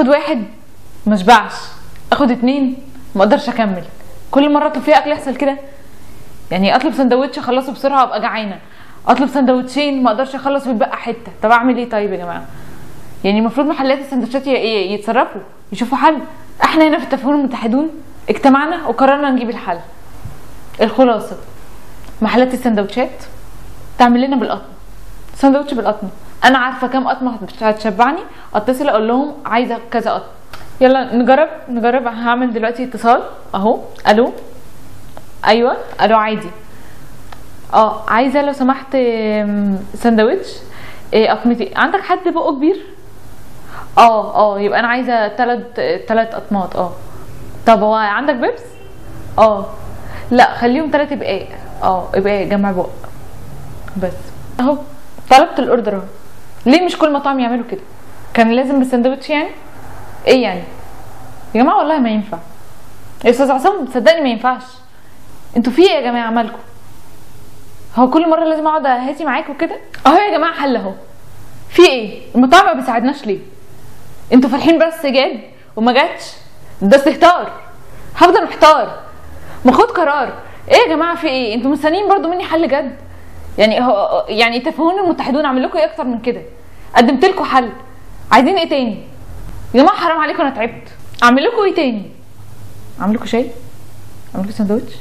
اخد واحد ما اشبعش، اخد 2 ما اقدرش اكمل. كل مرة اطلب فيها اكل يحصل كده، يعني اطلب سندوتش اخلصه بسرعة ابقى جعانة، اطلب سندوتشين ما اقدرش اخلص ويتبقى حتة. طب اعمل ايه طيب يا جماعة؟ يعني المفروض محلات السندوتشات يتصرفوا، يشوفوا حل. احنا هنا في التافهون المتحدون اجتمعنا وقررنا نجيب الحل. الخلاصة، محلات السندوتشات تعمل لنا بالقطمه، سندوتش بالقطمه. انا عارفه كام قطمه هتشبعني، اتصل اقول لهم عايزه كذا قطمه. يلا نجرب. هعمل دلوقتي اتصال اهو. الو، ايوه الو، عادي. عايزه لو سمحت سندوتش قطمتي. عندك حد بقه كبير؟ يبقى انا عايزه 3 قطمات. طب هو عندك بيبس؟ لا خليهم 3 ابقاء. ابقاء جمع بق بس. اهو طلبت ال order اهو. ليه مش كل مطعم يعملوا كده؟ كان لازم بالسندوتش يعني؟ ايه يعني يا جماعة؟ والله ما ينفع يا استاذ عصام، صدقني ما ينفعش. انتوا في ايه يا جماعة؟ مالكم؟ هو كل مرة لازم اقعد اهاتي معاكم كده؟ اهو يا جماعة حل اهو. في ايه؟ المطاعم ما بيساعدناش ليه؟ انتوا فرحين بس جاد وما جاتش؟ ده استهتار. هفضل محتار، ما خد قرار. ايه يا جماعة في ايه؟ انتوا مستنيين برضو مني حل جد؟ يعني هو يعني تافهون المتحدون اعمل لكم ايه اكتر من كده؟ قدمت لكم حل، عايزين ايه تاني؟ يا جماعة حرام عليكم، انا تعبت. اعمل لكم ايه تاني؟ اعمل لكم شاي؟ اعمل لكم سندوتش؟